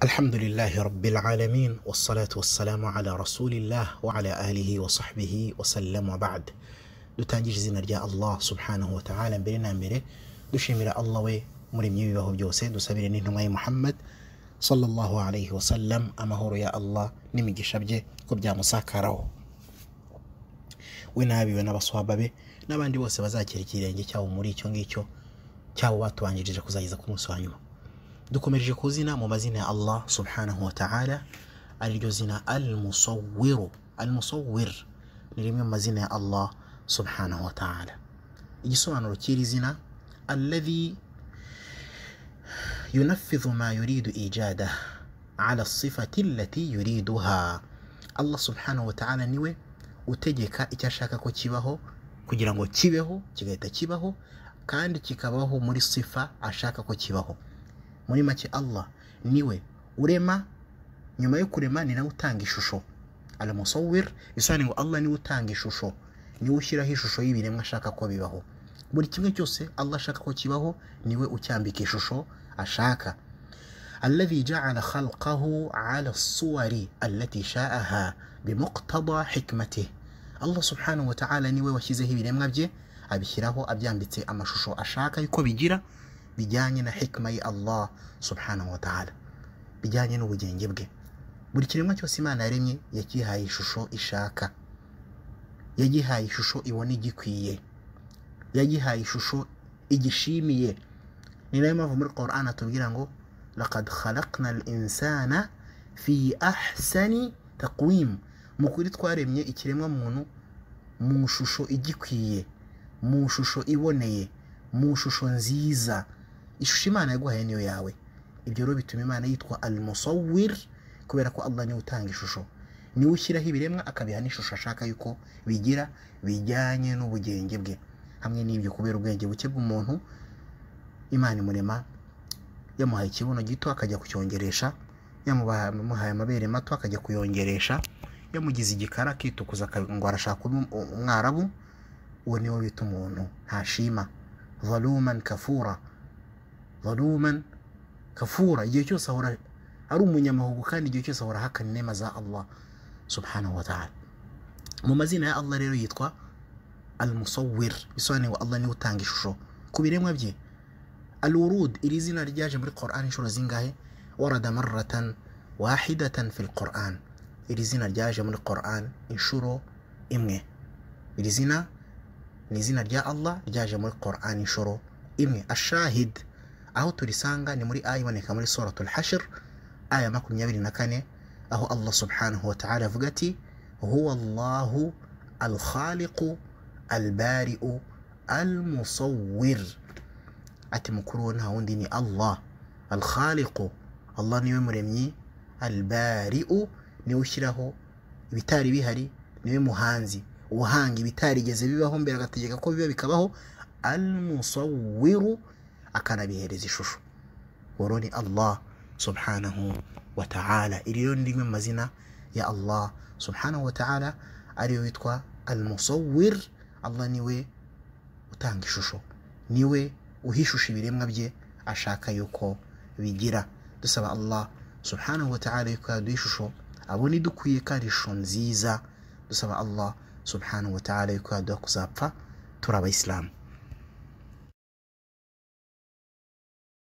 الحمد لله رب العالمين والصلاة والسلام على رسول الله وعلى آله وصحبه وسلم وبعد. Dutangije izina rya Allah subhanahu wa ta'ala. Mbere na mbere dushimira Allah we muremyi w'ibibaho byose, dusabire n'intumwa ye Muhammad sallallahu alayhi wa sallam amahoro ya Allah n'imigisha bye ko byamusakaraho, we n'abiwe n'abaswaba be n'abandi bose bazakira ikirenge cyabo muri icyo ngicyo cyabo batubanjirije kuzageza ku munsi wa nyuma. Dukomereje ku zina mu mazina ya Allah subhanahu wa ta'ala, ariryo zina al-musawwiru. Al-musawwir ni rimwe mu mazina ya Allah subhanahu wa ta'ala. Igisobanuro cy'iri zina, alladhi yunafidhu ma yuridu ijadah ala sifati allati yuriduha. Allah subhanahu wa ta'ala niwe utegeka icyo ashaka ko kibaho kugira ngo kibeho, kigahita kibaho, kandi kikabaho muri sifa ashaka ko kibaho. Muri make Allah niwe urema, nyuma yo kurema ni nawe utanga ishusho. Al-musawwir bisobanuye ngo Allah niwe utanga ishusho, niwe ushyiraho ishusho y'ibiremwa ashaka ko bibaho. Buri kimwe cyose Allah ashaka ko kibaho niwe ucyambika ishusho ashaka. Alladhi ja'ala khalqahu 'ala as-suwari allati sha'aha bimuqtada hikmatihi. Allah subhanahu wa ta'ala niwe washyizeho ibiremwa bye, abishyiraho abyambitse amashusho ashaka yuko bigira, bijyanye na hikma ya Allah subhanahu wa ta'ala, bijyanye n'ubugenge bwe. Buri kiremwa cyose Imana yaremye yakihaye ishusho ishaka, yagihaye ishusho ibona igikwiye, yagihaye ishusho igishimiye. Ni nayo mpamvu muri Qur'an atubwira ngo laqad khalaqna al-insana fi ahsani taqwim, mu kuri twaremye ikiremwa muntu mu shusho igikwiye, mu shusho iboneye, mu shusho nziza. Ishusho Imana yaguhaye niyo yawe. Ibyo rero bituma Imana yitwa al-musawwir, kubera ko Allah niwe utanga ishusho, niwe ushyiraho ibiremwa akabiha n'ishusho ashaka yuko bigira, bijyanye n'ubugenge bwe. Hamwe n'ibyo, kubera ubwenge buke bw'umuntu, Imana imurema yamuhaye ikibuno gito akajya kucyongeresha, yamuhaye amabere mato akajya kuyongeresha, yamugize igikara akitukuza ngo arashaka kuba umwarabu. Uwo niwe bita umuntu ntashima, zaluman kafura, zaluman kafura. Igihe cyose ahora ari umunyamahugu, kandi igihe cyose ahora ahakana inema za Allah subhanahu wa ta'ala. Mu mazina ya Allah rero yitwa al-musawwir, bisobanuye ngo Allah niwe utanga ishusho ku biremwa bye. Al-wurud, iri zina ryaje muri Qur'an inshuro zingahe? Warada marratan wahidatan fil Qur'an. Iri zina ryaje muri Qur'an inshuro imwe. Iri zina ni izina rya Allah ryaje muri Qur'an inshuro imwe. Ashahid, aho turisanga ni muri aya iboneka muri suratul Hashr aya 24, aho Allah subhanahu wa ta'ala avuga ati huwa Allahu al-khaliqu al-bari'u al-musawwir. Ati mukuru nta wundi ni Allah al-khaliqu, Allah niwe muremyi, al-bari'u niwe ushyiraho ibitari bihari, niwe muhanzi uhanga ibitarigeze bibaho mbere agategeka ko biba bikabaho, al-musawwiru akanabihereza ishusho. Woro ni Allah subhanahu wa ta'ala. Iri rero ni rimwe mu mazina ya Allah subhanahu wa ta'ala, ariyo witwa al-musawwir. Allah niwe utanga ishusho, niwe uhishusha ibiremwa bye ashaka yuko bigira. Dusaba Allah subhanahu wa ta'ala yuko yaduha ishusho abona idukwiye kandi ishusho nziza. Dusaba Allah subhanahu wa ta'ala yuko yaduha kuzapfa turi abayisilamu.